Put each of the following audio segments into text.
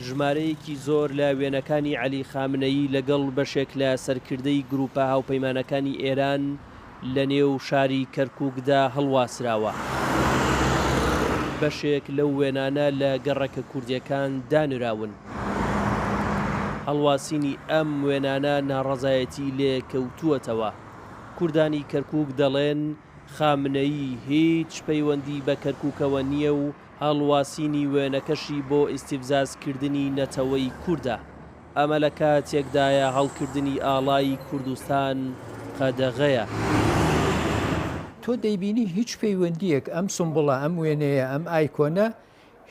ژمارەیەکی زۆر لە وێنەکانی عەلی خامنەیی لەگەڵ بەشێک لە سەرکردەی گرووپە هاوپەیمانەکانی ئێران لە نێو شاری کەرکووکدا هەڵواسراوە. بەشێک لەو وێنانە لە گەڕەکە کوردییەکان دانراون. هەڵواسینی ئەم وێنانە ناڕەزایەتی لێ کەوتووەتەوە. کوردانی کەرکووک دەڵێن، خامنەیی هیچ پەیوەندی بە کەرکووکەوە نییە و هەڵواسینی وێنەکەشی بۆ ئیستیفزازکردنی نەتەوەی کوردە. ئەمە لە کاتێکدایە هەڵکردنی ئاڵای کوردستان قەدەغەیە. تۆ دەیبینی هیچ پەیوەندییەک ئەم سومبوڵە، ئەم وێنەیە، ئەم ئایکۆنە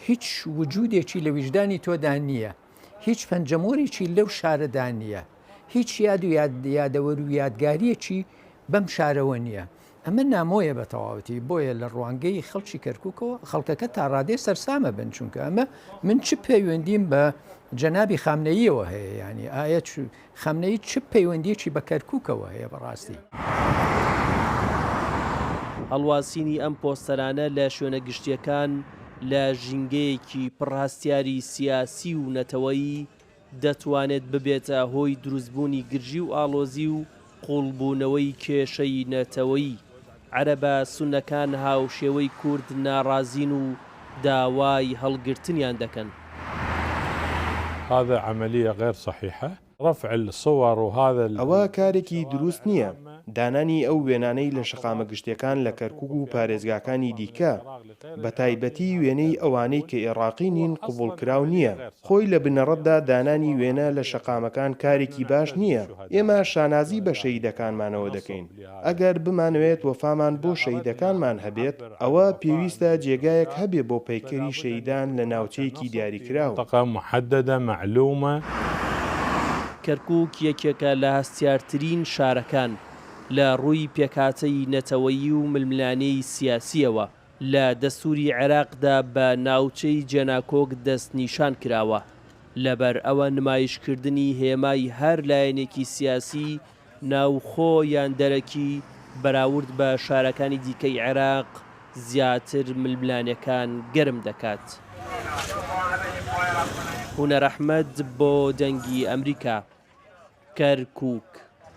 هیچ وجودێکی لە ویژدانی تۆدا نییە، هیچ پەنجەمۆرێکی لەو شارەدا نییە، هیچ یاد و یادەوەر و یادگارییەکی بەم شارەوە نییە. ئەمە نامۆیە بە تەواوەتی، بۆیە لە ڕوانگەی خەڵکی کەرکووکەوە خەڵکەکە تا ڕادەیەک سەرسامە بن، چونکە ئەمە من چ پەیوەندیم بە جەنابی خامنەییەوە هەیە، یانی ئایا خامنەیی چ پەیوەندییەکی بە کەرکووکەوە هەیە بەڕاستی؟ هەڵواسینی ئەم پۆستەرانە لە شوێنە گشتییەکان لە ژینگەیەکی پڕ هەستیاری سیاسی و نەتەوەیی دەتوانێت ببێتە هۆی دروستبوونی گرژی و ئاڵۆزی و قووڵبوونەوەی کێشەی نەتەوەیی. عەرەبە سوننەکان هاوشێوەی کورد ناڕازین و داوای هەڵگرتنیان دەکەن. هذا عملیە غیر صحیحە رفع الصور وهذا. ئەوە کارێکی دروست نییە، دانانی ئەو وێنانەی لە شەقامە گشتیەکان لە کەرکوک و پارێزگاکانی دیکە، بەتایبەتی وێنەی ئەوانەی کە ئێڕاقی نین قبوڵکراو نییە. خۆی لە بنەڕەتدا دانانی وێنە لە شەقامەکان کارێکی باش نییە. ئێمە شانازی بە شەهیدەکانمانەوە دەکەین. ئەگەر بمانەوێت وەفامان بۆ شەهیدەکانمان هەبێت، ئەوە پێویستە جێگایەک هەبێ بۆ پەیکەری شەهیدان لە ناوچەیەکی دیاریکراو. کەرکوک یەکێکە لە هەستیارترین شارەکان لە ڕووی پێکهاتەی نەتەوەیی و ململانێی سیاسییەوە. لە دەستووری عێراقدا بە ناوچەی جێناکۆک دەستنیشان کراوە، لەبەر ئەوە نمایشکردنی هێمای هەر لایەنێکی سیاسی ناوخۆ یان دەرەکی بەراورد بە شارەکانی دیکەی عێراق زیاتر ململانێکان گەرم دەکات. هونەر ئەحمەد بۆ دەنگی ئەمریکا، کەرکووک.